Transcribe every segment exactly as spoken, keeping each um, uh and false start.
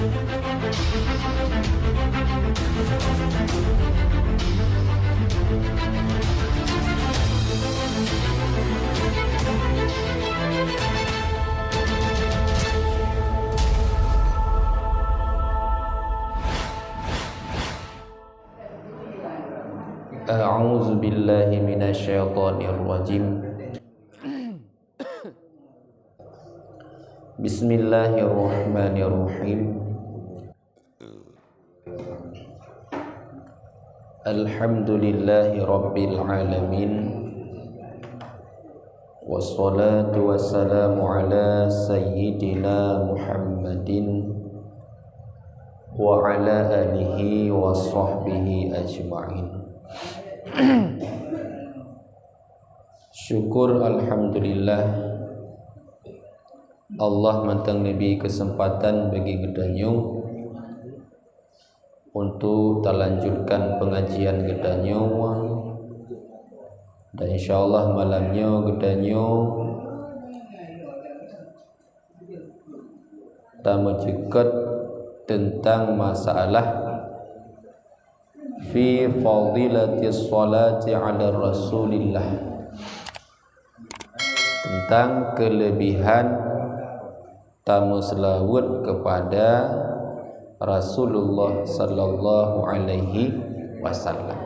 أعوذ بالله من الشيطان الرجيم. بسم الله الرحمن الرحيم. الحمد لله رب العالمين. والصلاة والسلام على سيدنا محمد وعلى آله وصحبه أجمعين. Syukur, alhamdulillah, Allah mantong neubri keuseumpatan bagi geutanyoe untuk talanjutkan peungajian geutanyoe, dan insya Allah malam nyoe geutanyoe tameuceukat teuntang masalah fi fadilatis salati ala Rasulillah, teuntang keuleubihan tameuseulaweuet keupada Rasulullah sallallahu alaihi wasallam.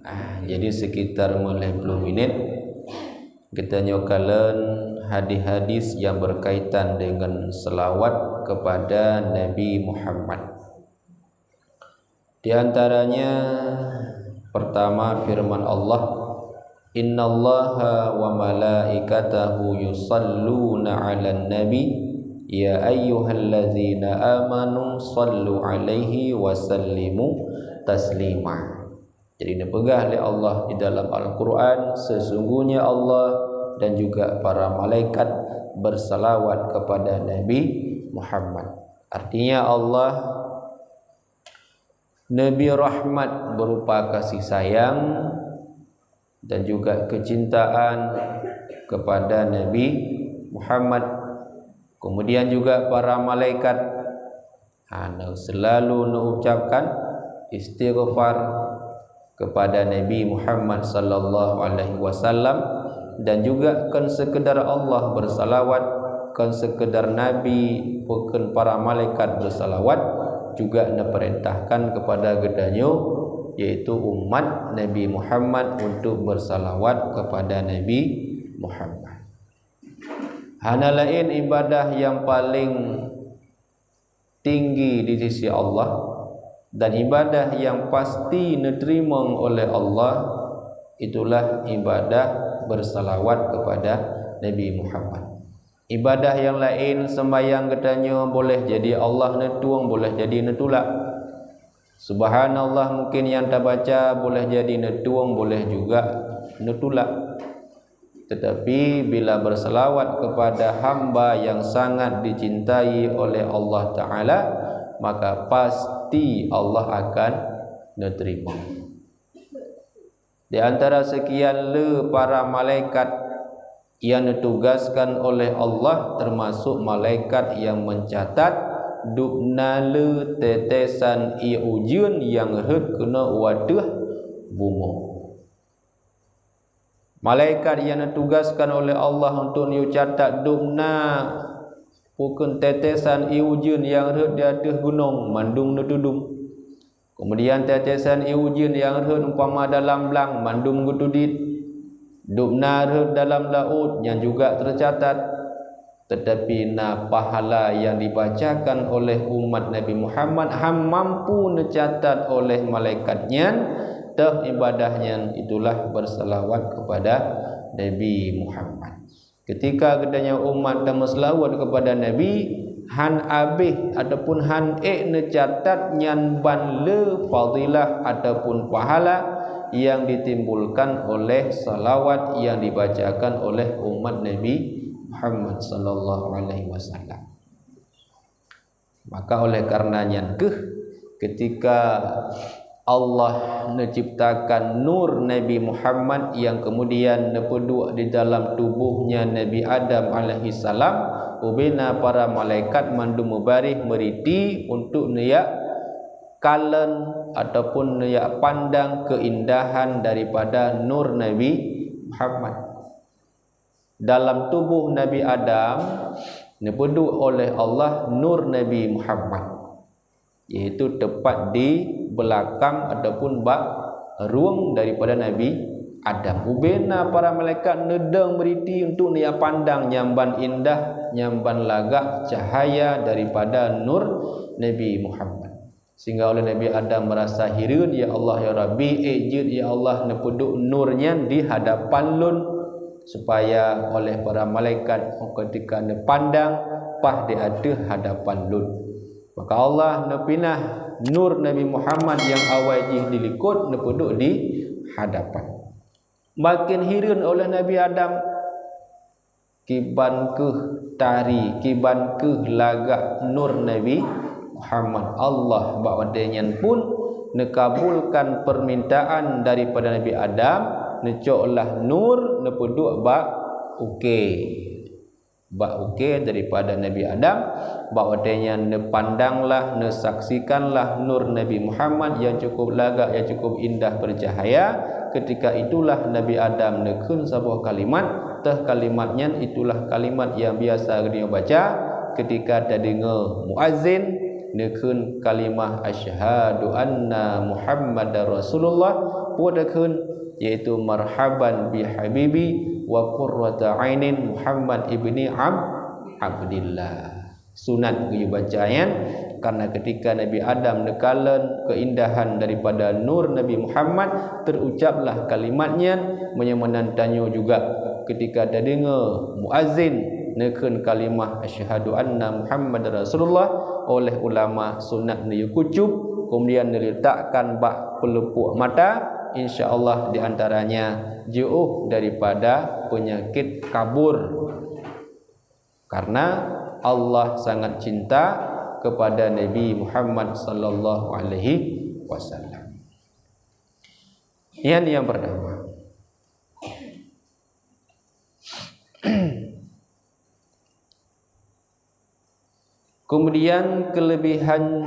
Ah, jadi sekitar lima belas minit geutanyoe kalon hadis-hadis yang berkaitan dengan selawat kepada Nabi Muhammad. Di antaranya, pertama, firman Allah, "Innallaha wa malaikatahu yusalluna 'alan nabi, ya ayyuhallazina amanu sallu 'alaihi wa sallimu taslima." Jadi, neupeugah lé Allah di dalam Al-Quran, "Sesungguhnya Allah dan juga para malaikat bersalawat kepada Nabi Muhammad." Artinya, Allah neubri rahmat berupa kasih sayang dan juga kecintaan kepada Nabi Muhammad. Kemudian juga para malaikat, ha, selalu neucapkan istighfar kepada Nabi Muhammad sallallahu alaihi wasallam, dan juga kon sekedar Allah bersalawat, kon sekedar Nabi, bukan para malaikat bersalawat, juga neuperintahkan kepada geutanyoe, yaitu umat Nabi Muhammad, untuk bersalawat kepada Nabi Muhammad. Hana laén ibadah yang paling tinggi di sisi Allah, dan ibadah yang pasti neuteurimong oleh Allah, itulah ibadah bersalawat kepada Nabi Muhammad. Ibadah yang laén, seumayang geutanyoe, boleh jadi Allah neutueng, boleh jadi neutulak. Subhanallah mungkin nyang tabaca boleh jadi neutueng, boleh juga neutulak. Tetapi bila bersalawat kepada hamba yang sangat dicintai oleh Allah Ta'ala, maka pasti Allah akan neuteurimong. Di antara sekian le para malaikat yang ditugaskan oleh Allah, termasuk malaikat yang mencatat dubna le tetesan ié ujeuen nyang rhot keunoe u ateueh bumoe. Malaikat nyang neutugaskan oleh Allah untuk neucatat dubna, bukon tetesan ié ujeuen nyang rhot di ateueh gunong, mandum neutudum. Keumudian, tetesan ié ujeuen nyang rhot umpama dalam blang, mandum geutudit. Dubna rhot dalam laôt, nyan juga teucatat. Teutapi na pahala nyang dibacakan oleh umat Nabi Muhammad han mampu neucatat oleh malaikat nyan, toh ibadah nyan itulah bersalawat kepada Nabi Muhammad. Keutika geutanyoe umat tameuseulaweuet kepada Nabi, han abéh ataupun han ék neucatat nyan ban le fadilah ataupun pahala nyang ditimbulkan oleh salawat nyang dibacakan oleh umat Nabi Muhammad sallallahu alaihi wasallam. Maka oleh karena nyan keuh, keutika Allah neuciptakan nur Nabi Muhammad nyang keumudian neupeuduek di dalam tubohnya Nabi Adam alaihissalam, ubena para malaikat mandum meubaréh meuriti untuk neujak kalon ataupun neujak pandang keuindahan daripada nur Nabi Muhammad. Dalam tuboh Nabi Adam neupeuduek oleh Allah nur Nabi Muhammad, yaitu teupat di beulakang ataupun bak rueng daripada Nabi Adam. Ubena para malaikat neudong meuriti untuk neujak pandang nyang ban indah, nyang ban lagak cahaya daripada nur Nabi Muhammad. Sehingga oleh Nabi Adam merasa hireuen, "Ya Allah, ya Rabbi, ék jeuet, ya Allah, neupeuduek nur nyan di hadapan lôn, supaya oleh para malaikat ketika neupandang paih di ateueh hadapan lôn." Maka Allah neupinah nur Nabi Muhammad nyang awai jih di likot neupeuduek di hadapan. Makin hireuen oleh Nabi Adam, kiban keuh tari, kiban keuh lagak nur Nabi Muhammad. Allah bak watée nyan pun neukabulkan peumintaan daripada Nabi Adam, neucoklah nur neupeuduek bak ukée. Bak ukée daripada Nabi Adam, bak watée nyan neupandanglah, neusaksikanlah nur Nabi Muhammad nyang cukup lagak, nyang cukup indah bercahaya. Ketika itulah Nabi Adam neukheun saboh kalimat, teuh kalimat nyan itulah kalimat nyang biasa geutanyoe baca ketika tadeungoe muazzin neukheun kalimah, "Asyhadu anna Muhammadar Rasulullah." Peue takheun? Yaitu, "Marhaban bi habibi wa qurrata ainin Muhammad ibni Ab-, Abdillah." Sunat geuyue baca nyan, karena ketika Nabi Adam neukalon keuindahan daripada nur Nabi Muhammad, teurucaplah kalimat nyan. Meunyoe meunan tanyoe juga, ketika tadeungoe muazzin neukheun kalimah, "Asyhadu anna Muhammadar Rasulullah," oleh ulama sunat neuyue kucup, kemudian neuletakkan bak peuleupok mata, insya Allah di antaranya jiôh daripada peunyakét kabur. Karena Allah sangat cinta kepada Nabi Muhammad sallallahu alaihi wasallam. Nyan nyang pertama. Kemudian kelebihan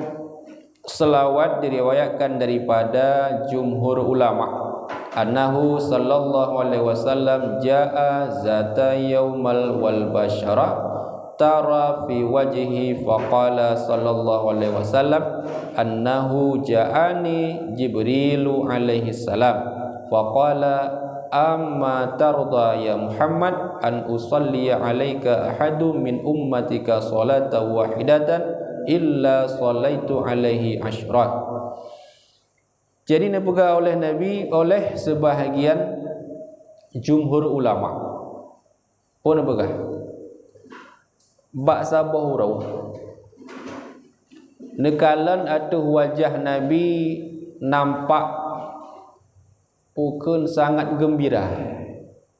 selawat diriwayatkan daripada jumhur ulama, annahu sallallahu alaihi wasallam jaa zata yaumal wal basyara tara fi wajhi faqala sallallahu alaihi wasallam, annahu ja'ani Jibrilu alaihi salam faqala, "Amma tarda ya Muhammad an usalliya alaika ahadun min ummatika salatan wahidatan illa sallaitu alaihi asyra." Jadi neupeugah oleh Nabi, oleh sebahagian jumhur ulama, peue neupeugah? Bak saboh uroe neukalon ateueh wajah Nabi nampak ukeuen sangat geumbira.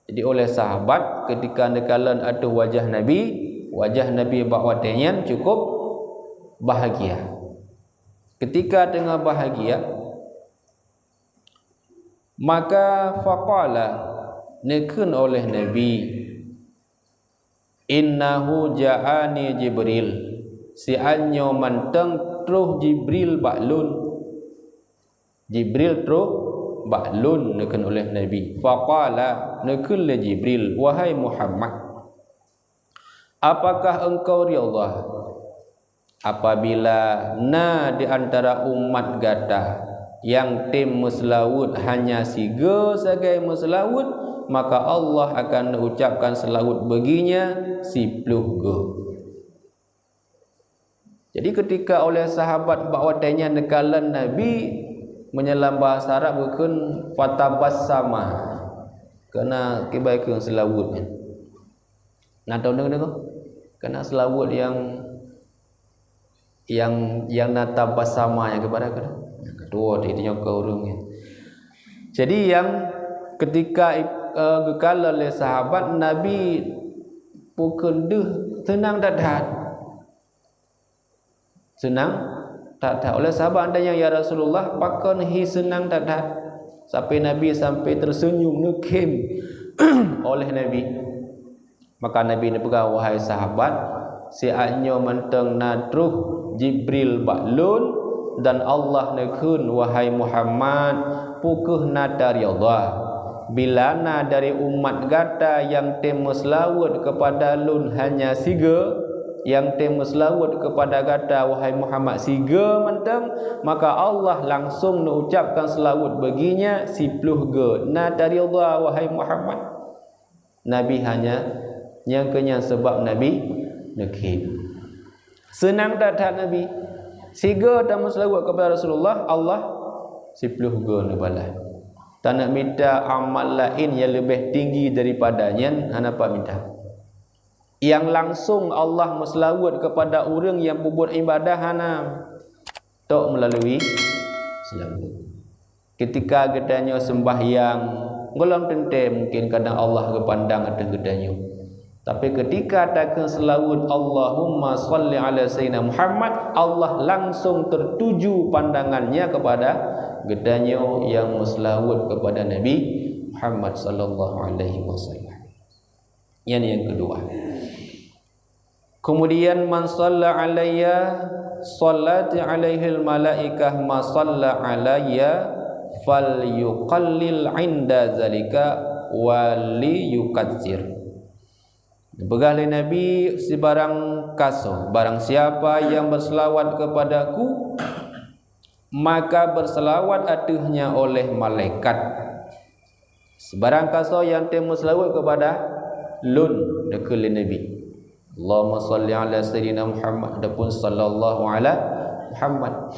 Jadi oleh sahabat ketika neukalon ateueh wajah Nabi, wajah Nabi bak watée nyan cukup bahagia. Ketika teungoh bahagia, maka faqala, neukheun oleh Nabi, "Innahu ja'ani Jibril." Siat nyoe mantong troh Jibril bak lôn. Jibril troh bak lôn, neukheun oleh Nabi. Faqala, neukheun lé Jibril, "Wahai Muhammad, apakah engkau ridha apabila na di antara umat gata nyang tem meuseulaweuet hanya sigoe sagai meuseulaweuet, maka Allah akan neucapkan seulaweuet beuginya siploh goe." Jadi ketika oleh sahabat bak watée nyan neukalon Nabi, meunyoe lam bahasa Arab geukheun fatabassama, keunan kiban keuh seulaweuet nyan. Na tau deungoe? Keunan seulaweuet nyang, nyang, nyang na tabassama nyang keupada keuh. Nyang keudua tadi nyoe keu ureuëng nyan. Jadi nyang ketika, eh, geukalon lé sahabat, Nabi bukon deuh seunang that-that. Seunang that-that. Oleh sahabat tanyong, "Ya Rasulullah, pakon hi seunang that-that?" Sampai Nabi sampai terseunyum, neukhém oleh Nabi. Maka Nabi neupeugah, "Wahai sahabat, siat nyoe mantong na troh Jibril bak lôn, dan Allah neukheun, 'Wahai Muhammad, peu kheueh na taridha bila na dari umat gata nyang tem meuseulaweuet keupada lôn hanya sigoe, nyang tem meuseulaweuet keupada gata, wahai Muhammad, sigoe mantong, maka Allah langsong neucapkan seulaweuet bagi nyan siploh goe, na taridha, wahai Muhammad.'" Nabi hanya nyang keu nyan sabab Nabi neukhém. Seunang that-that Nabi. Sigoe tameuseulaweuet keupada Rasulullah, Allah siploh goe neubalah. Taneuk mita amal laén nyang leubeh tinggi daripada nyan, hana pat mita. Nyang langsong Allah meuseulaweuet keupada ureuëng nyang peubuet ibadah, hana. Tok meulalu seulaweuet. Keutika geutanyoe seumbahyang, gohlom teuntée mungken kadang Allah geupandang ateueh geutanyoe. Tapi keutika takheun seulaweuet, "Allahumma shalli ala Sayyidina Muhammad," Allah langsong teutuju pandangan-Nya keupada geutanyoe nyang meuseulaweuet keupada Nabi Muhammad sallallahu alaihi wasallam. Nyan nyang keudua. Keumudian, "Man shalla alayya, shallat alaihil malaikah ma shalla alayya, falyuqallil inda zalika, wa liyukatsir." Neupeugah lé Nabi, "Sibarang kasoe, barang siapa nyang beuseulaweuet keupadaku, maka beuseulaweuet ateueh nyan oleh malaikat. Sibarang kasoe nyang tem meuseulaweuet keupada lôn," neukheun lé Nabi. "Allahumma shalli ala Sayyidina Muhammad," ataupun "Sallallahu ala Muhammad."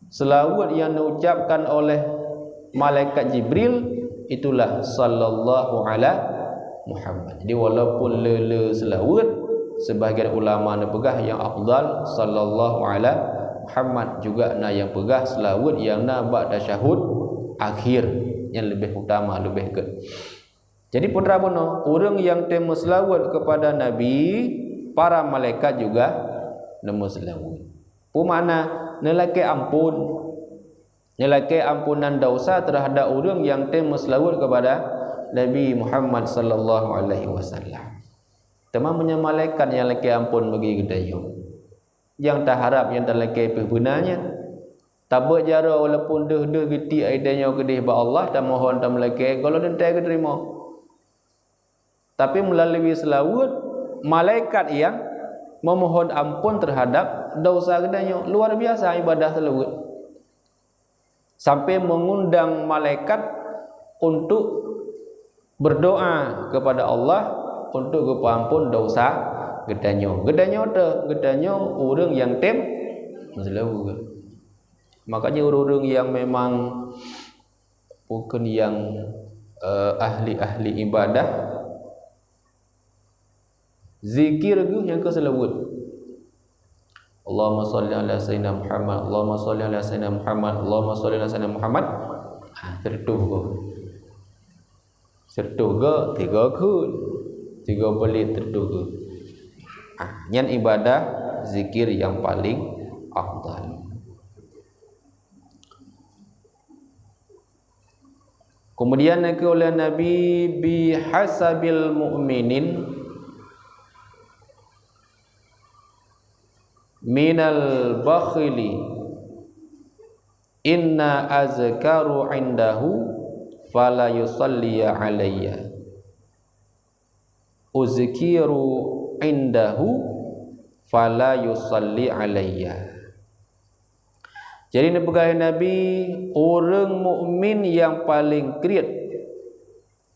Seulaweuet nyang neucapkan oleh malaikat Jibril, itulah "Sallallahu ala Muhammad." Jadi, walaupun le-le seulaweuet, sebahagian ulama neupeugah nyang afdal "Sallallahu ala Muhammad", juga na nyang peugah seulaweuet nyang na bak tasyahud akhir, nyang leubeh utama, leubeh gét. Jadi, putra bunoe, ureuëng nyang tem meuseulaweuet keupada Nabi, para malaikat juga neumeuseulaweuet. Peue makna? Neulakée amphon. Neulakée amponan desya teuhadab ureuëng nyang tem meuseulaweuet keupada Nabi Muhammad sallallahu alaihi wasallam. Teuma meunyoe malaikat nyang lakée amphon bagi geutanyoe, nyang taharab, nyang talakée pih beuna nyan. Tabeuet jaroe walaupun deuh-deuh geutiek geutanyoe keudeh bak Allah, tamohon, tameulakée, gohlom teuntée geuteurimong. Tapi meulalu seulaweuet, malaikat nyang memohon amphon teuhadab desya geutanyoe. Luar biasa ibadah seulaweuet. Sampai meungundang malaikat untuk berdoa kepada Allah untuk geupeuamphon desya geutanyoe. Geutanyoe teuh, geutanyoe ureuëng nyang tem meuseulaweuet. Makanya ureuëng-ureuëng nyang memang bukan nyang, eh, ahli-ahli ibadah, zikir geuh nyang keu seulaweuet. Allahumma shalli ala sayyidina Muhammad, Allahumma shalli ala sayyidina Muhammad, Allahumma shalli ala sayyidina Muhammad. Ha, sireutoh geuh. Sireutoh geuh, tiga kheun. Tiga beulih sireutoh geuh. Ha, nyan ibadah zikir nyang paling afdal. Keumudian neukheun lé Nabi, "Bihasabil mu'minin minal bakhili, inna azkaru indahu fala yusalli alayya. Uzkiru indahu fala yusalli alayya." Jadi neupeugah lé Nabi, ureuëng mukmin nyang paleng kriet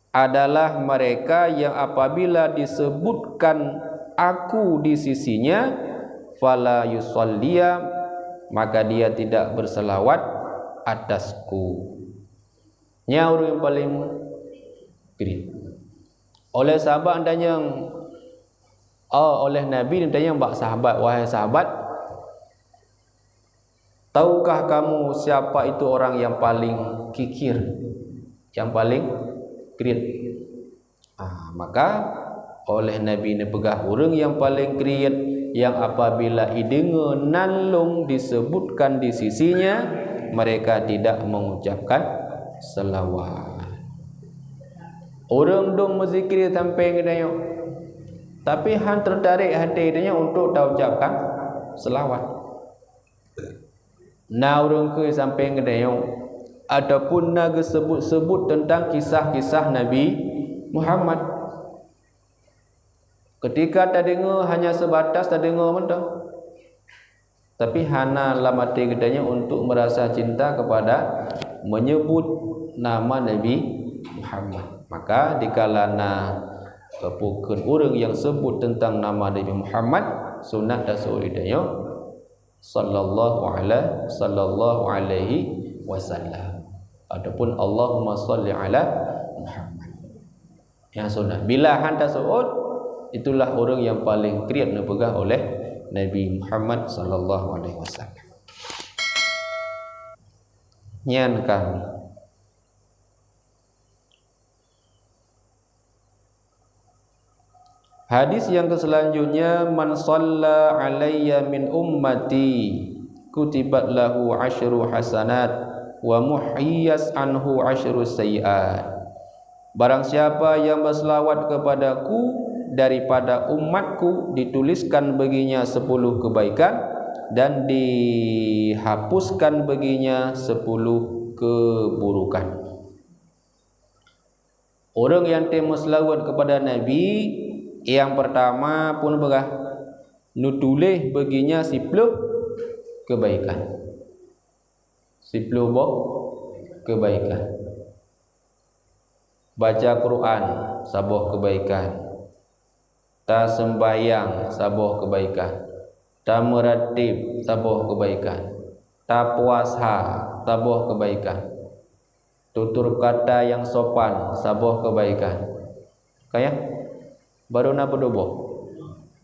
adalah mereka yang apabila disebutkan aku di sisinya, fala yusalliya, maka dia tidak berselawat atasku. Nyan ureuëng nyang paleng kriet. Oleh sahabat tanyong, oh, oleh Nabi tanyong bak sahabat, "Wahai sahabat, tahukah kamu siapa itu orang yang paling kikir, yang paling kriet?" Ah, maka oleh Nabi neupeugah, ureuëng nyang paleng kriet yang apabila ideungoe nan lôn disebutkan di sisinya, mereka tidak mengucapkan selawat. Ureuëng dum meuzikir sampoe geutanyoe, tapi hana teutarek até geutanyoe untuk taucapkan selawat. Na ureuëng keu sampoe geutanyoe, ataupun na geusebut-sebut teuntang kisah-kisah Nabi Muhammad. Keutika tadeungoe hanya seubatas tadeungoe mantong, tapi hana lam até geutanyoe untuk meurasa cinta keupada meunyeubut nama Nabi Muhammad. Maka dikala na, eh, pakon ureuëng nyang sebut teuntang nama Nabi Muhammad, sunat taseuôt geutanyoe, "Sallallahu ala, sallallahu alaihi wasallam," ataupun "Allahumma salli ala Muhammad." Nyang sunat. Bila hana taseuôt, itulah ureuëng nyang paleng kriet neupeugah oleh Nabi Muhammad sallallahu alaihi wasallam. Nyan kan. Hadis yang keselanjutnya, "Man shalla alayya min ummati, kutibat lahu asyru hasanat, wa muhiyas anhu asyru sayyiat." Barang siapa yang berselawat kepadaku daripada umatku, dituliskan baginya sepuluh kebaikan dan dihapuskan baginya sepuluh keburukan. Ureuëng nyang tém meuseulaweuet keupada Nabi, nyang peurtama pun peugah, neutuléh baginya siploh keubaikan. Siploh boh keubaikan. Baca Quran, saboh keubaikan. Taseumbahyang, saboh keubaikan. Tameuratéb, saboh keubaikan. Tapuasa, saboh keubaikan. Tutur kata nyang sopan, saboh keubaikan. Ka nyan, barô na peuet boh.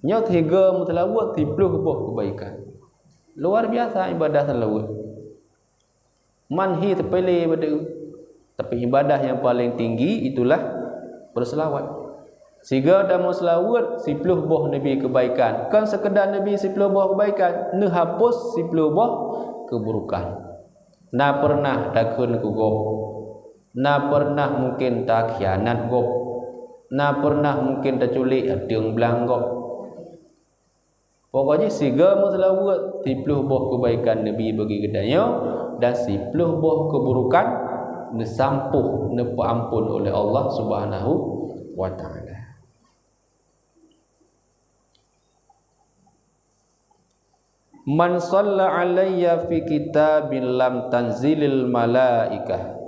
Nyoe sigoe meuseulaweuet siploh boh keubaikan. Luar biasa ibadah seulaweuet. Man hi teupele bak teuh. Tapi ibadah nyang paleng tinggi itulah beuseulaweuet. Sigoe tameuseulaweuet siploh boh Nabi keubaikan. Kon seukeudar Nabi siploh boh keubaikan, neuhapus siploh boh keuburukan. Na peureunah takheun keu gob. Na peureunah mungken takhianat gob. Na peureunah mungken taculék ateueng blang gob. Pokok jih sigoe meuseulaweuet siploh boh keubaikan Nabi bagi geutanyoe dan siploh boh keuburukan neusampôh, neupeuampon oleh Allah Subhanahu wa Ta'ala. "Man shalla alayya fi kitabin lam tanzilil malaikah."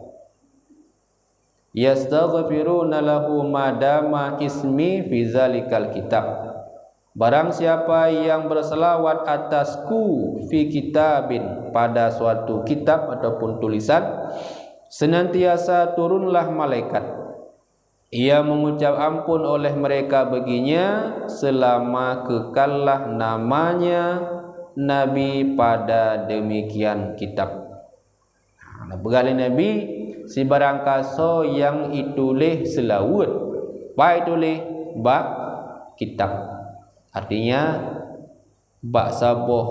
"Yastaghfiruna lahu ma dama ismi fi zalikal kitab." Barang siapa yang berselawat atasku fi kitabin, pada suatu kitab ataupun tulisan, senantiasa turunlah malaikat. Ia mengucap ampun oleh mereka baginya selama kekallah namanya Nabi pada demikian kitab. Ha, na peugah lé Nabi, sibarang kasoe nyang ituléh seulaweuet, pai tuléh bak kitab. Artinya, bak saboh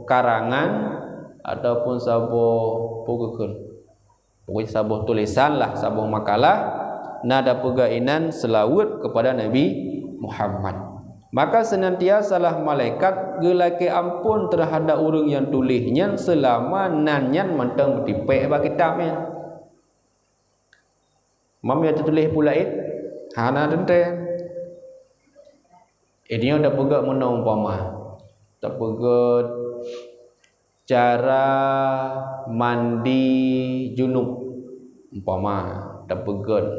karangan ataupun saboh peue geukheun. Pokoknya saboh tulisan lah, saboh makalah, na tapeugah inan seulaweuet kepada Nabi Muhammad. Maka senantiasalah malaikat geulakée ampon teuhadab ureuëng nyang tuléh nyan seulama nan nyan mantong meutipék bak kitab nyan. Mam ya teutuléh peue laén? Hana teuntée. Eh, nyoe tapeugét meunoe umpama. Tapeugét cara mandi junub. Umpama, tapeugét,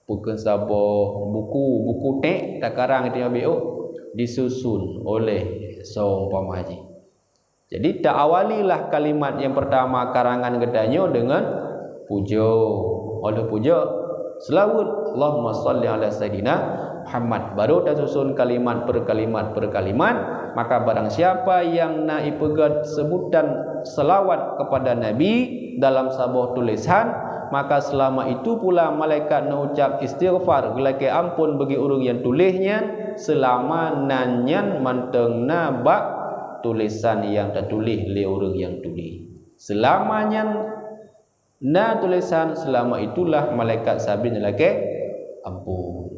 peugét saboh buku, buku teks takarang di teungoh biôk, disusun oleh soe umpama jih. Jadi, taawalilah kalimat nyang peurtama karangan geutanyoe deungon pujoe. Óh lheueh pujoe, seulaweuet, "Allahumma shalli ala Sayyidina Muhammad." Baru tasusun kalimat per kalimat per kalimat. Maka barang siapa nyang na ipeugét seubutan seulaweuet keupada Nabi dalam saboh tulésan, Maka seulama itu pula malaikat neucap istighfar, geulakée amphon bagi ureuëng nyang tuléh nyan, seulama nan nyan mantong na bak tulésan nyang tatuléh lé ureuëng nyang tuléh. Seulama nyan na tulésan, seulama itulah malaikat sabe neulakée amphon.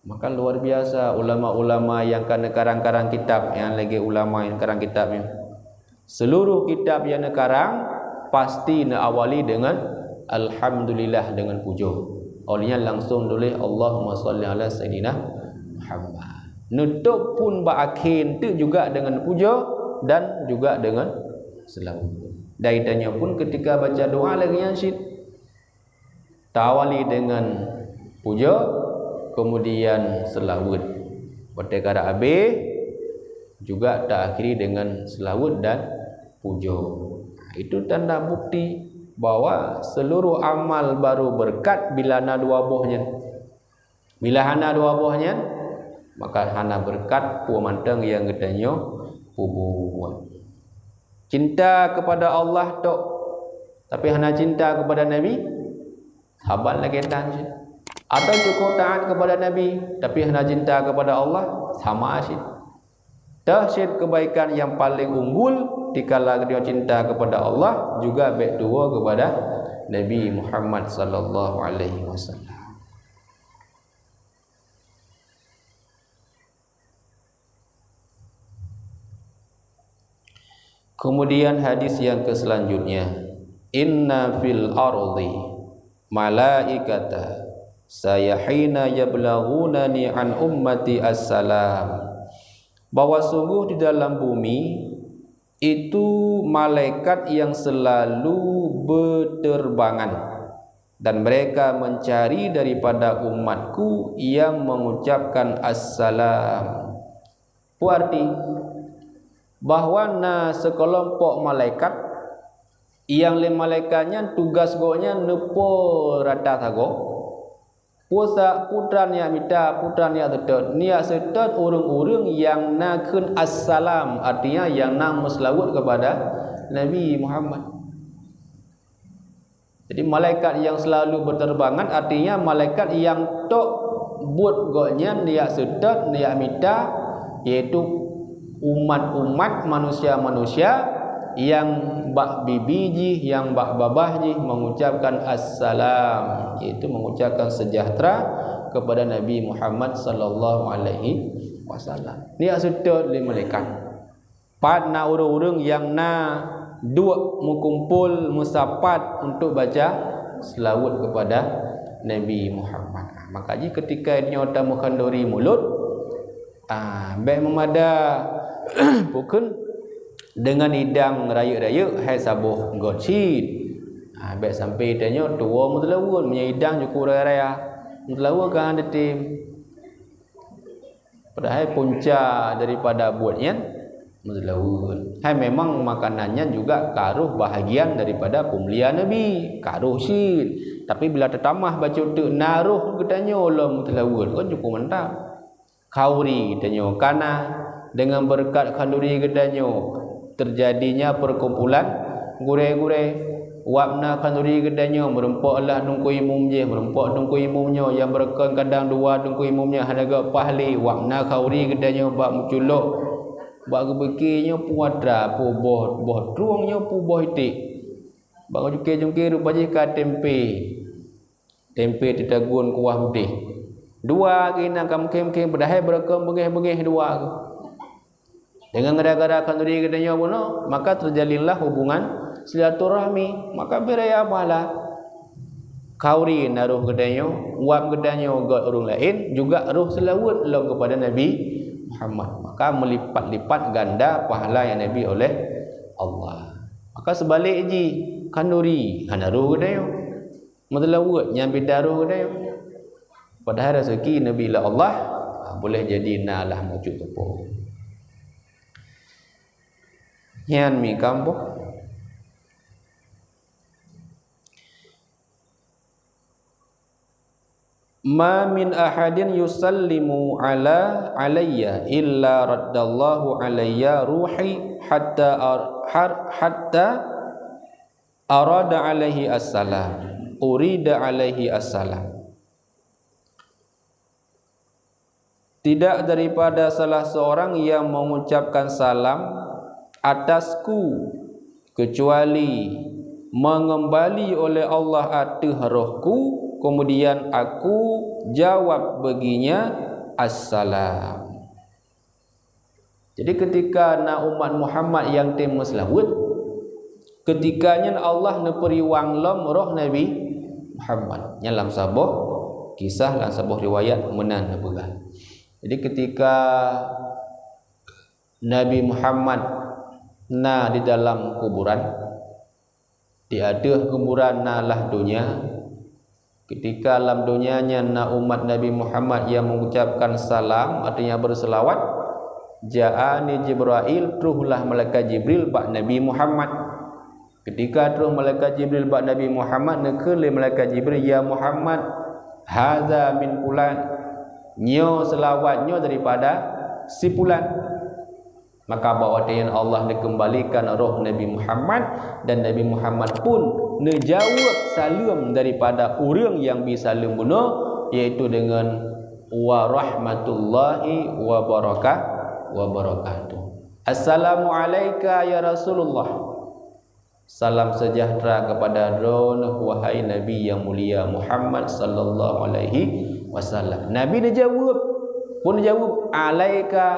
Maka luar biasa ulama-ulama nyang ka neukarang-karang kitab, nyang lagée ulama nyang karang kitab nyan. Seluruh kitab nyang neukarang pasti neuawali deungon alhamdulillah, deungon pujoe. Awak nyan langsung tuléh Allahumma shalli ala sayyidina Muhammad. Neutôb phon bak akhé teuk juga deungon pujoe dan juga deungon seulaweuet. Dan tanyoe pun keutika baca doa lagée nyan cit. Tawali deungon pujoe, keumudian seulaweuet. Watée ka rab abéh, juga taakhiri deungon seulaweuet dan pujoe. Itu tanda bukti bahwa seluruh amal baru beureukat bila na dua boh nyan. Bila hana dua boh nyan, maka hana beureukat peue mantong nyang geutanyoe peubuet. Cinta kepada Allah tok, tapi hana cinta kepada Nabi, saban lagée tan cit. Atau cukup taat kepada Nabi, tapi hana cinta kepada Allah, sama cit. Teuh cit kebaikan nyang paling unggul dikala geutanyoe cinta kepada Allah, juga bék tuwoe kepada Nabi Muhammad sallallahu alaihi wasallam. Kemudian hadis yang ke selanjutnya, "Inna fil ardi malaikata sayahina yablaghunani an ummati assalam." Bahwa sungguh di dalam bumi itu malaikat yang selalu berterbangan dan mereka mencari daripada umatku yang mengucapkan assalam. Peue arti? Bahwa na seukelompok malaikat, nyang lé malaikat nyan tugas gobnyan neupo rata sagoe. Peue sa-, peue treuk neujak mita, peue treuk neujak seutôt. Neujak seutôt ureuëng-ureuëng nyang na kheun assalam, artinya nyang na meuseulaweuet kepada Nabi Muhammad. Jadi malaikat yang selalu berterbangan artinya malaikat yang tok buet gobnyan neujak seutôt, neujak mita, yaitu umat-umat manusia-manusia yang bak bibi jih, yang bak babah jih mengucapkan assalam, yaitu mengucapkan sejahtera kepada Nabi Muhammad sallallahu alaihi wasallam. Neujak seutôt lé malaikat. Pat na ureuëng-ureuëng nyang na duek meukumpol meusapat untuk baca seulaweuet kepada Nabi Muhammad. Maka jih keutika nyoe tameukhanduri mulod, ah, bék meumada pukon deungon idang rayeuk-rayeuk hai saboh got cit. Ah, bék sampai tanyoe tuwoe meuteulaweuet, meunyoe idang jukuk raya-raya, meuteulaweuet ka hana teutem. Padahai punca daripada buet nyan meuseulaweuet. Hai memang makanan nyan juga ka rhoh bahagian daripada peumulia Nabi, ka rhoh cit. Tapi bila teutamah bacut teuk na rhoh geutanyoe lom meuseulaweuet, kan cukup mantap. Khanduri geutanyoe ka na, deungon beureukat khanduri geutanyoe teujadinya peukumpulan gurée-gurée. Wab na khanduri geutanyoe, meurumpok lah teungku imum jih, meurumpok teungku imum nyoe, nyang beureukat kadang dua teungku imum nyoe hana geupaih lé. Wab na khanduri geutanyoe bak meuculok, bak geubeuke nyoe peue atra, peue boh, boh trueng nyoe peue boh iték. Bak geujungke-jungke rupa jih ka tempe. Tempe teutagun kuah udeh. Dua geuh inan ka mungken-mungken, padahai beureukat beungéh-beungéh dua geuh. Deungon gara-gara khanduri geutanyoe bunoe, maka teujalinlah hubungan silaturahmi, maka beuraya pahala. Khanduri na rhoh geutanyoe, wab geutanyoe got ureuëng laén, juga rhoh seulaweuet lom keupada Nabi Muhammad. Maka meulipat-lipat ganda pahala nyang neubi oleh Allah. Maka seubalek jih, khanduri hana rhoh geutanyoe. Meuteulaweuet nyang beda rhoh geutanyoe. Padahai raseuki neubi lé Allah, ha, boleh jadi na lah meucuk teupeu. Nyan mi kamoe. "Ma min ahadin yusallimu ala, alayya illa raddallahu alayya ruhi hatta ar-, har-, hatta Arada alaihi assalam, urida alaihi assalam. Tidak daripada salah seorang yang mengucapkan salam atasku, kecuali mengembali oleh Allah ateueh rohku, kemudian aku jawab baginya, "Assalam." Jadi, ketika na umat Muhammad nyang tem meuseulaweuet, ketika nyan Allah neupeureulée lom roh Nabi Muhammad. Nyan lam saboh kisah, lam saboh riwayat meunan neupeugah. Jadi, ketika Nabi Muhammad na di dalam kuburan, di ateueh kuburan na lah donya. Ketika lam donya nyan na umat Nabi Muhammad nyang mengucapkan salam, artinya berselawat, ja'ani Jibrail, trohlah malaikat Jibril bak Nabi Muhammad. Ketika troh malaikat Jibril bak Nabi Muhammad, neukheun lé malaikat Jibril, "Ya Muhammad, haza min fulan." Nyoe selawat nyoe daripada si fulan. Maka bak watée nyan Allah neukeumbalikan roh Nabi Muhammad, dan Nabi Muhammad pun neujaweueb saleuem daripada ureuëng nyang bi saleuem bunoe, yaitu deungon, "Wa rahmatullahi wa baraka-, wa barakatuh. Assalamu alaika ya Rasulullah." Salam sejahtera kepada droeneuh, wahai Nabi yang mulia Muhammad sallallahu alaihi wasallam. Nabi neujaweueb, pun neujaweueb, "Alaika,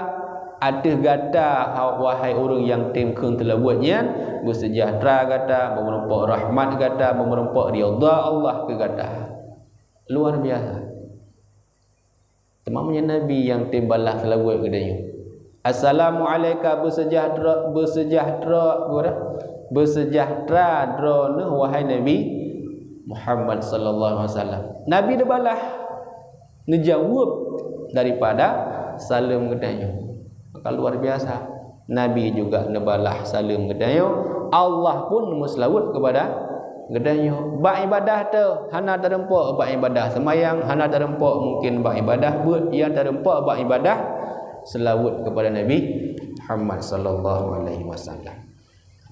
ateueh gata, ha-, wahai ureuëng nyang tem kheun teulaweuet nyan, beusejahtera gata, beumeureumpok rahmat gata, beumeureumpok ridha Allah keu gata." Luar biasa. Teuma meunyoe Nabi nyang tem balaih seulaweuet keu geutanyoe, "Assalamu alaika, beusejahtera, beusejahtera, beusejahtera droeneuh, wahai Nabi Muhammad sallallahu alaihi wasallam." Nabi neubalaih, neujaweueb daripada saleuem geutanyoe. Maka luar biasa. Nabi juga neubalaih saleuem geutanyoe, Allah pun meuseulaweuet keupada geutanyoe. Bak ibadah teuh hana teurumpok, bak ibadah seumayang hana teurumpok, mungkin bak ibadah beuet nyang teurumpok bak ibadah seulaweuet keupada Nabi Muhammad sallallahu alaihi wasallam.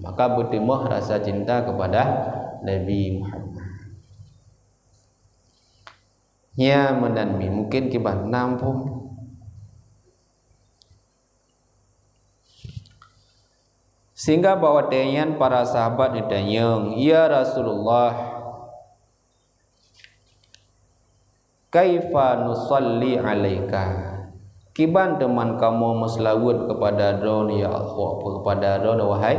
Maka beuteumoh rasa cinta keupada Nabi Muhammad. Nyan meunan mi, mungkin kiban nam pun. Sehingga bak watée nyan para sahabat neutanyong, "Ya Rasulullah, kaifa nusalli alaika?" Kiban teuma kamoe meuseulaweuet keupada droeneuh, ya Allah, keupada droeneuh, wahai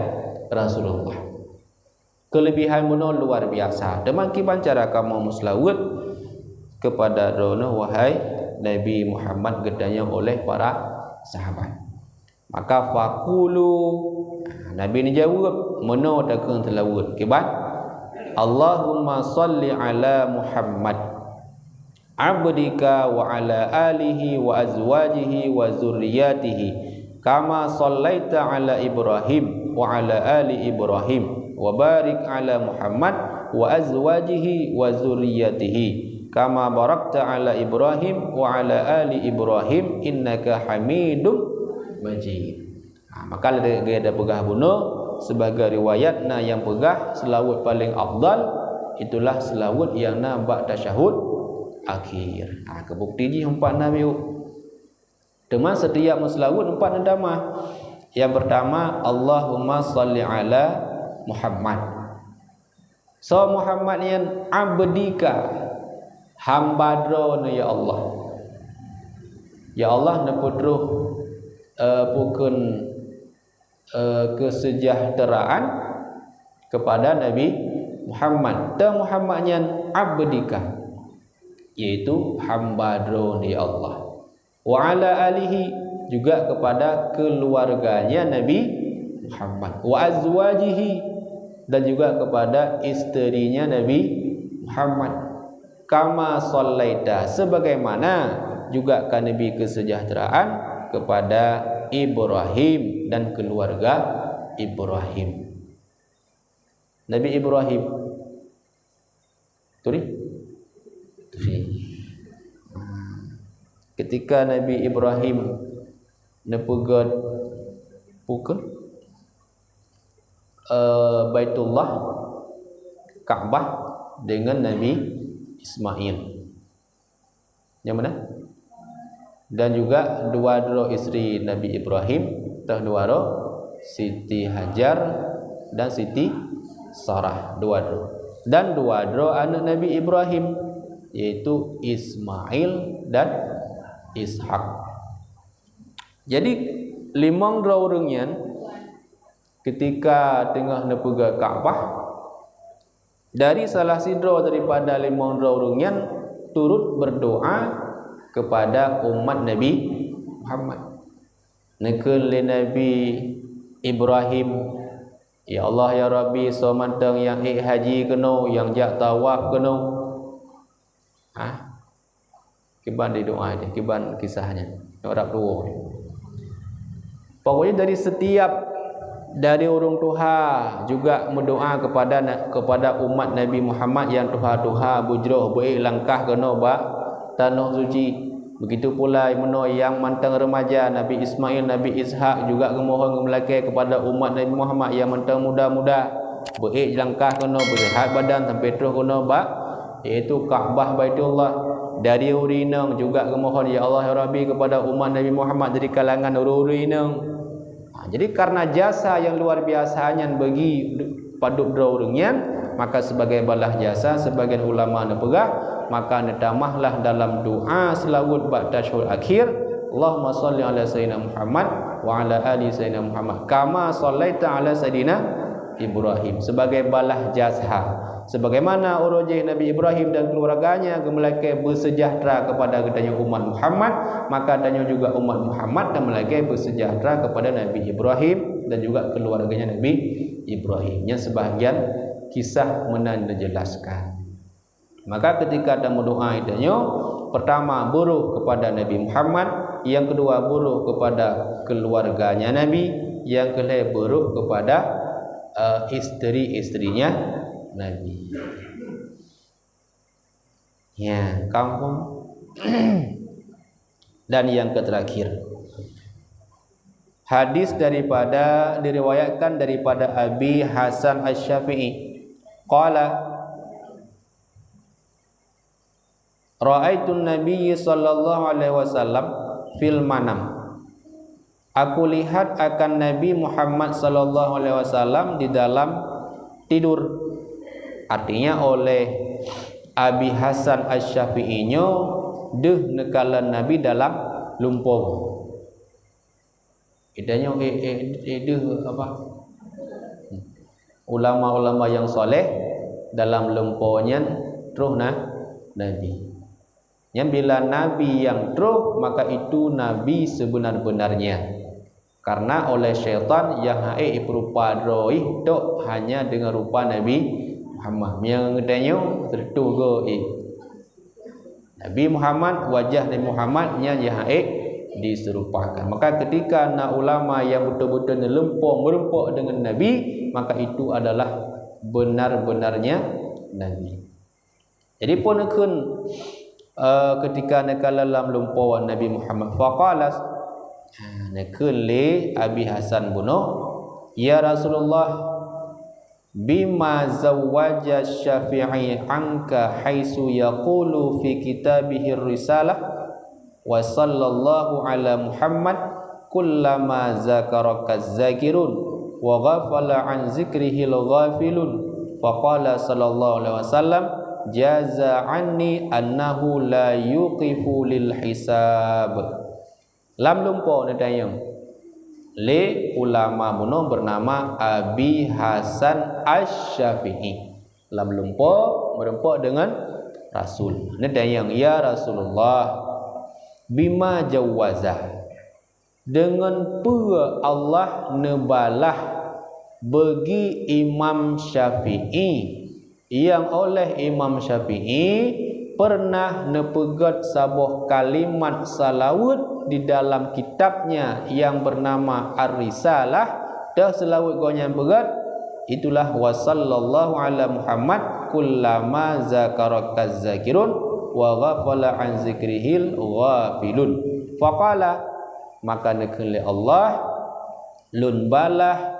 Rasulullah? Keulebihan bunoe luar biasa. Teuma kiban cara kamoe meuseulaweuet keupada droeneuh, wahai Nabi Muhammad, geutanyong oleh para sahabat. Maka faqulu, Nabi neujaweueb, meunoe takheun seulaweuet. Kiban, "Allahumma salli ala Muhammad, abdika wa ala alihi wa azwajihi wa zurriyatihi, kama sallaita ala Ibrahim wa ala ali Ibrahim, wa barik ala Muhammad wa azwajihi wa zurriyatihi, kama barakta ala Ibrahim wa ala ali Ibrahim, innaka Hamidum Majid." Ha, maka lagée geupeugah bunoe, sibagoe riwayat na nyang peugah seulaweuet paleng afdal, itulah seulaweuet nyang na bak tasyahud akhir. Ha, keu bukti jih empat na bacut. Teuma setiap meuseulaweuet empat na tamah. Nyang pertama, "Allahumma salli ala Muhammad." Soe Muhammad nyan? "Abdika, hamba droeneuh, ya Allah." Ya Allah, neupeutroh, eh, peue kheun, eh, keuseujahteuraan keupada Nabi Muhammad. Teu Muhammad nyan abdika, yaitu hamba droeneuh, ya Allah. Wa ala alihi, juga kepada keluarganya Nabi Muhammad. Wa azwajihi, dan juga kepada isterinya Nabi Muhammad. Kama sallaita, sebagaimana juga ka neubri keuseujahteuraan kepada Ibrahim dan keluarga Ibrahim. Nabi Ibrahim. Turi? Turi. Ketika Nabi Ibrahim neupeugét peue kheun, eh, Baitullah, Ka'bah dengan Nabi Ismail. Nyang mana? Dan juga dua droe isteri Nabi Ibrahim, teuh dua droe, Siti Hajar dan Siti Sarah, dua droe. Dan dua droe aneuk Nabi Ibrahim, yaitu Ismail dan Ishak. Jadi, limong droe ureuëng nyan ketika teungoh neupeugah Ka'bah, dari salah sidroe daripada limong droe ureuëng nyan turut berdoa kepada umat Nabi Muhammad. Neukheun lé Nabi Ibrahim, "Ya Allah, ya Rabbi, soe mantong nyang ék haji keunoe, nyang jak tawaf keunoe." Ha? Kiban di doa dia, kiban kisahnya. Nyoe rab tuwo. Pokoknya dari setiap, dari ureuëng tuha juga mendoa kepada na-, kepada umat Nabi Muhammad yang tuha-tuha, beujroh, beuék langkah keunoe bak tanoh suci. Begitu pula meunoe nyang mantong remaja, Nabi Ismail, Nabi Ishak juga geumohon geumeulakée kepada umat Nabi Muhammad yang mantong muda-muda, beuék langkah keunoe, beuseuhat badan sampai troh keunoe bak yaitu Ka'bah Baitullah. Dari ureuëng inong juga geumohon, "Ya Allah, ya Rabbi," kepada umat Nabi Muhammad dari kalangan ureuëng-ureuëng inong. Ha, jadi karena jasa yang luar biasa nyan bagi padub droe ureuëng nyan, maka sebagai balah jasa, sebagian ulama neupeugah, maka neutamahlah dalam doa seulaweuet bak tasyahud akhir, "Allahumma shalli ala Sayyidina Muhammad wa ala ali Sayyidina Muhammad, kama shallaita ala Sayyidina Ibrahim," sebagai balah jasa. Sebagaimana uroe jih Nabi Ibrahim dan keluarganya geumeulakée beusejahtera kepada geutanyoe umat Muhammad, maka tanyoe juga umat Muhammad dan meulakée beusejahtera kepada Nabi Ibrahim dan juga keluarganya Nabi Ibrahim. Nyan sebahagian kisah meunan dijelaskan. Maka ketika tameudoa tanyoe, pertama, beurôh kepada Nabi Muhammad, yang kedua, beurôh kepada keluarganya Nabi, yang keulhée, beurôh kepada, eh, isteri-isterinya Nabi. Ya, kampung. Dan yang terakhir, hadis daripada, diriwayatkan daripada Abi Hasan Asy-Syafi'i. Qala, "Ra'aitun Nabiyyi sallallahu alaihi wasallam fil manam." Aku lihat akan Nabi Muhammad sallallahu alaihi wasallam di dalam tidur. Artinya, oleh Abi Hasan Asy-Syafi'i nyoe deuh neukalon Nabi dalam lumpoe. Geutanyoe, eh, eh, eh, deuh apa? Ulama-ulama yang soleh dalam lumpoe nyan troh na Nabi. Nyan bila Nabi nyang troh, maka itu Nabi sebenar-benarnya. Karena oleh syaitan nyang hana ék ipeurupa droe tok hanya dengan rupa Nabi Muhammad. Nyang geutanyoe teutuh go ék. Nabi Muhammad, wajah Nabi Muhammad nyan nyang hana ék diserupakan. Maka ketika na ulama yang betul-betul neulumpoe meureumpok dengan Nabi, maka itu adalah benar-benarnya Nabi. Jadi phon neukheun, eh, ketika neukalon lam lumpoe Nabi Muhammad, faqala, ha, neukheun lé Abi Hasan bunoe, "Ya Rasulullah, bima zawwaja Syafi'i anka haitsu yaqulu fi kitabihir risalah, wa sallallahu ala Muhammad, kullama zakaraka zakirun, wa ghafala an zikrihil ghafilun." Faqala sallallahu alaihi wasallam, "Jaza anni annahu la yuqifu lil hisab." Lam lumpoe neutanyong lé ulama bunoe bernama Abi Hasan Asy-Syafi'i. Lam lumpoe meureumpok deungon Rasul. Neutanyong, "Ya Rasulullah, bima jawwaza?" Deungon peue Allah neubalah bagi Imam Syafi'i, nyang oleh Imam Syafi'i pernah neupeugét saboh kalimat salaweuet di dalam kitabnya nyang bernama Ar-Risalah, teuh salaweuet gobnyan peugét, itulah, "Wa sallallahu ala Muhammad kullama zakaraka zakirun wa ghafala an zikrihil ghafilun." Faqala, maka neukheun lé Allah, "Lôn balah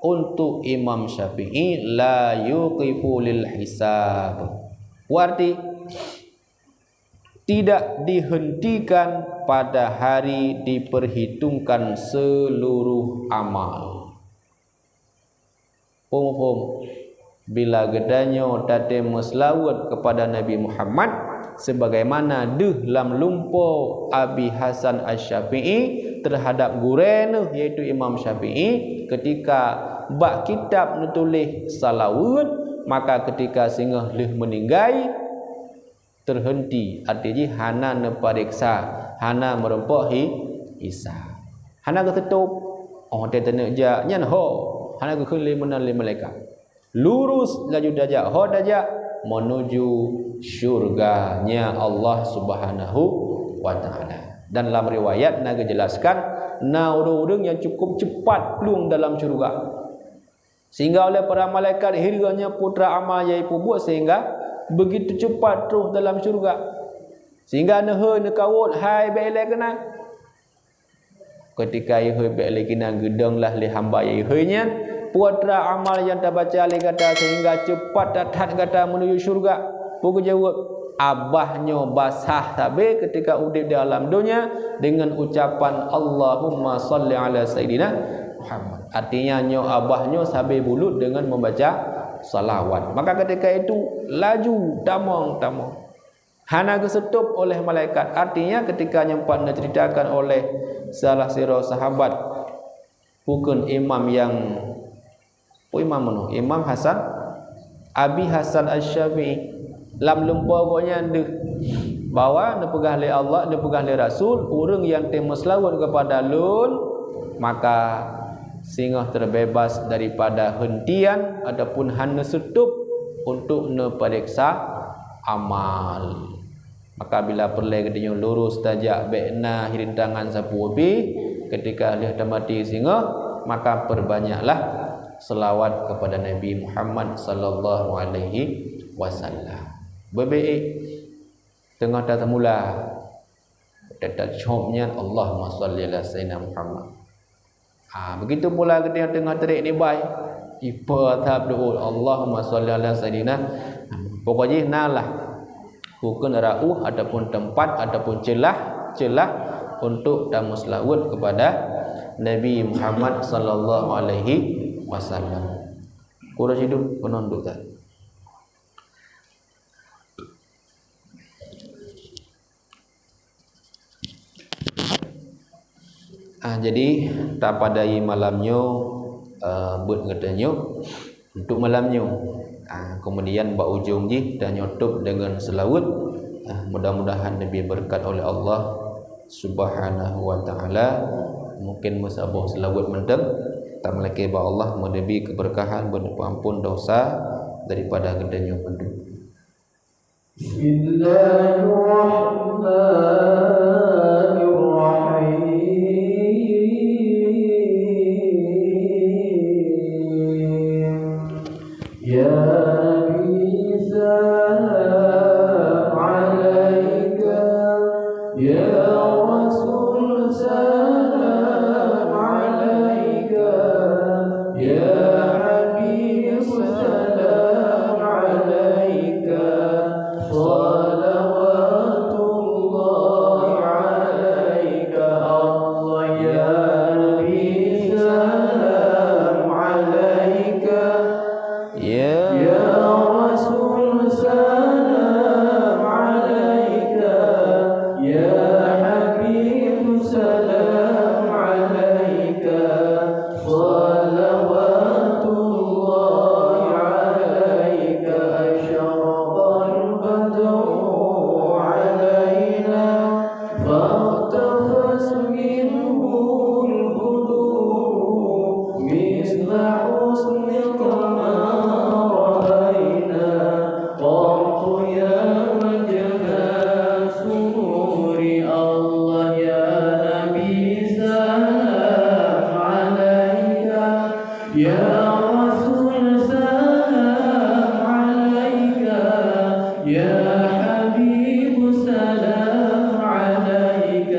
untuk Imam Syafi'i la yuqifu lil hisab. Berarti tidak dihentikan pada hari diperhitungkan seluruh amal. Phom-phom, bila geutanyoe tatem meuseulaweuet keupada Nabi Muhammad, sebagaimana deuh lam lumpo Abi Hasan Asy-Syafi'i terhadap gurée neuh, yaitu Imam Syafi'i, ketika bak kitab neutuléh salaweuet, maka ketika singoh lheueh meuninggai, terhenti, arti jih hana neupareksa, hana meurumpok hi-, hisab. Hana geuseutôb, oh, watée taneuk jak, nyan ho, hana geukheun lé meunan lé malaikat. Lurus laju tajak, ho tajak menuju syurga-Nya Allah Subhanahu wa Ta'ala. Dan lam riwayat na geujelaskan, na ureuëng-ureuëng nyang cukup cepat plueng dalam syurga. Sehingga oleh para malaikat hireuen nyan putra amal nyang jipeubuet, sehingga begitu cepat troh dalam syurga. Sehingga neuhôi neukawot, "Hai, bék ilée keunan!" Ketika ihôi bék ilée keunan, geudong lah lé hamba nyang ihôi nyan, putra amal nyang tabaca lé gata, sehingga cepat that-that gata menuju syurga. Peue geujaweueb? Abah nyoe basah sabe ketika udeb di alam donya dengan ucapan, "Allahumma shalli ala Sayyidina Muhammad." Artinya, nyoe abah nyoe sabe bulut dengan membaca salawat. Maka ketika itu, laju tamong-tamong. Hana geuseutôb oleh malaikat. Artinya, ketika nyoe pat neuceritakan oleh salah sidroe sahabat, bukon imam nyang Peue imam meunoe? Imam Hasan, Abi Hasan Asy-Syafi'i. Lam lumpo gobnyan deuh bahwa neupeugah lé Allah, neupeugah lé Rasul, ureuëng nyang tém meuseulaweuet keupada lôn, maka singoh teubeubaih daripada heuntian ataupun hana seutôb untuk neupareksa amal. Maka bila peureulée geutanyoe lurus tajak, bék na hirintangan sapeue pih, ketika lheueh tamaté singoh, maka peubanyaklah seulaweuet keupada Nabi Muhammad sallallahu alaihi wasallam. Beubeuet, teungoh tateumula, teutap cop nyan, "Allahumma shalli ala Sayyidina Muhammad." Ha, begitu pula geutanyoe teungoh trek dibai, ipe that doa, "Allahumma shalli ala Sayyidina." Pokok jih na lah bukon rauh ataupun teumpat ataupun ceulah, ceulah untuk tameuseulaweuet keupada Nabi Muhammad sallallahu alaihi wasallam. Kurang hidup penunduk tadi. Ah, jadi, tapadai malam nyoe, eh, buet geutanyoe untuk malam nyoe. Ah, kemudian bak ujong jih tanyoe tôb deungon seulaweuet. Ah, mudah-mudahan neubi beureukat oleh Allah Subhanahu wa Ta'ala. Mungkin meusaboh seulaweuet mantong, tameulakée bak Allah meuneubi keubeureukahan, beuneupeue amphon dosa daripada geutanyoe mandum. بسم الله الرحمن الرحيم. يا نبي سلام عليك، يا رسول سلام عليك، يا حبيب سلام عليك، صلوات الله عليك، الله يا نبي سلام عليك، يا، يا رسول سلام عليك، يا حبيب سلام عليك، صلوات الله عليك، أشرق البدر علينا، فاقتبس منه البدور، مثل حسنك ما رأينا قط يا مجنى سرور. الله يا نبي سلام عليك، يا رسول سلام عليك، يا حبيب سلام عليك،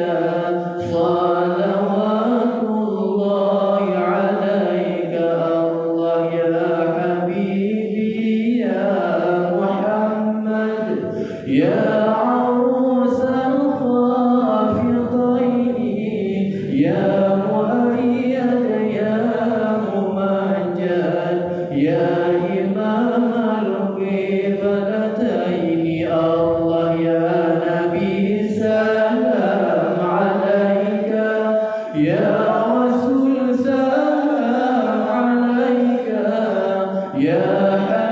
صلوات الله عليك. يا مؤيد يا ممجد يا إمام القبلتين، الله يا نبي سلام عليك، يا رسول سلام عليك، يا